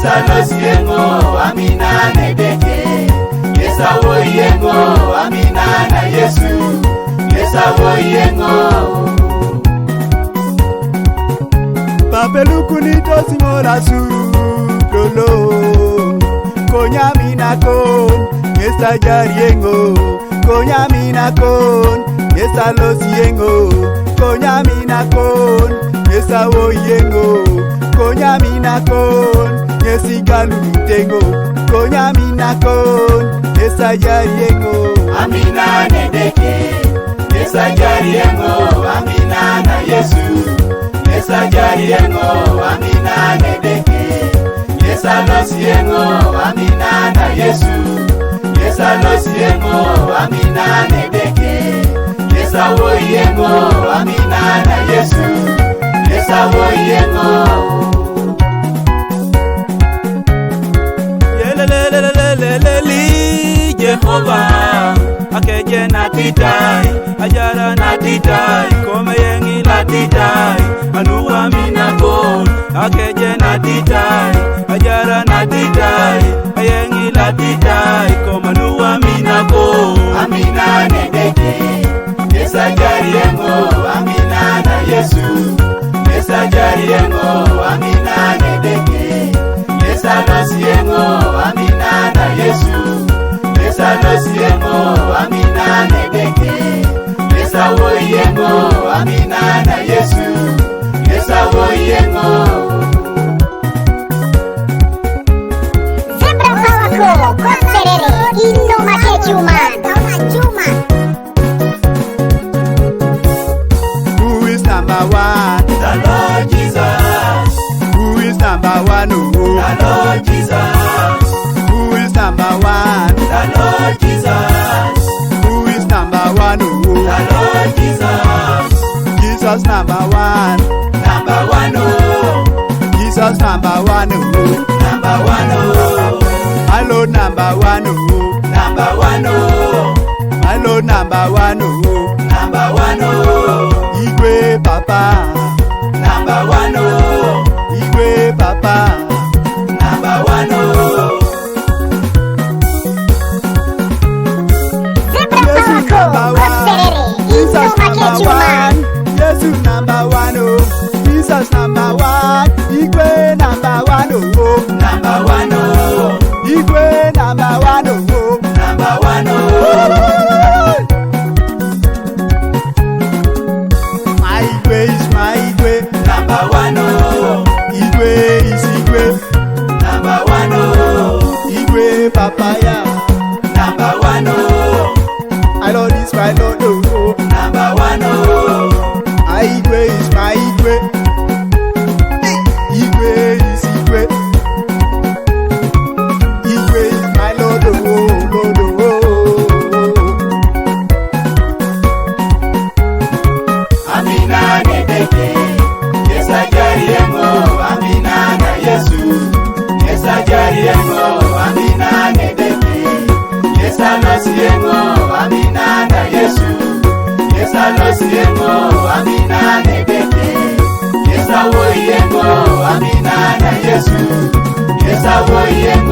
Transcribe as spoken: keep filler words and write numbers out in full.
Losi yengo, amina nedeke. Yesa wo yengo, amina na Yesu. Yesa wo yengo. Pape lukuni tosi mola su lolo. Konya mina kon, yesa jari yengo. Konya mina kon, yesa losi yengo. Konya mina kon, yesa wo yengo. Konya mina kon, yesi galu tengo. Konya mina kon, yesa jari yengo. Amina nedeke, yesa jari yengo. Amina na Yesu. Yesa jari yengo, amina nedeke. Yesa losi yengo, amina na Yesu. Yesa losi yengo, amina nedeke. Yesa wo yengo, amina na Yesu. Yesa wo yengo. Yeleleleleleleli, Jehovah, akeje na titai, ajara na titai, kome yengi la titai, anuwa mina kon, akeje na titai, ajara na titai, yengi la titai, kome anuwa mina kon. Amina nedeke. Yesa jari yengo, amina na Yesu. Yesa jari yengo, amina nedeke. Yesa losi yengo, amina na Yesu. Yesa losi yengo, amina nedeke. Yesa wo yengo, amina na Yesu. Yesa wo yengo. Zebra Power Co, Koserere, Inno Make Juma. Who is number one? The Lord Jesus. Who is number one? Oh, the Lord Jesus. Who is number one? The Lord Jesus. Who is number one? Oh, the Lord Jesus. Jesus number one. Number one, oh. Jesus number one, oh. Number one, oh. My Lord number one, oh. Number one, oh. My Lord number one, oh. Number one, oh. Igwe Papa. Number one, oh. Igwe Papa. Number one, oh. Zebra Power Co, Koserere, Inno Make Juma. Yesu number one, oh. Jesus number one. Igwe number one, oh. Number one, oh. Igwe number one, oh. Number one, oh. My Igwe is my Igwe. Number one, oh. Igwe is Igwe. Number one, oh. Igwe Papaya. Number one, oh. My Lord is my Lord, oh. Number one, oh. Igwe is my Igwe. Igwe is Igwe. Igwe is my Lord, oh, Lord, oh. Amina nedeke. Yesa jari yengo, amina na Yesu. Yesa jari yengo, amina nedeke. Yesa losi yengo, amina na Yesu. Yesa losi yengo, amina nedeke. Yesa wo yengo, amina na Yesu. Yesa wo yengo.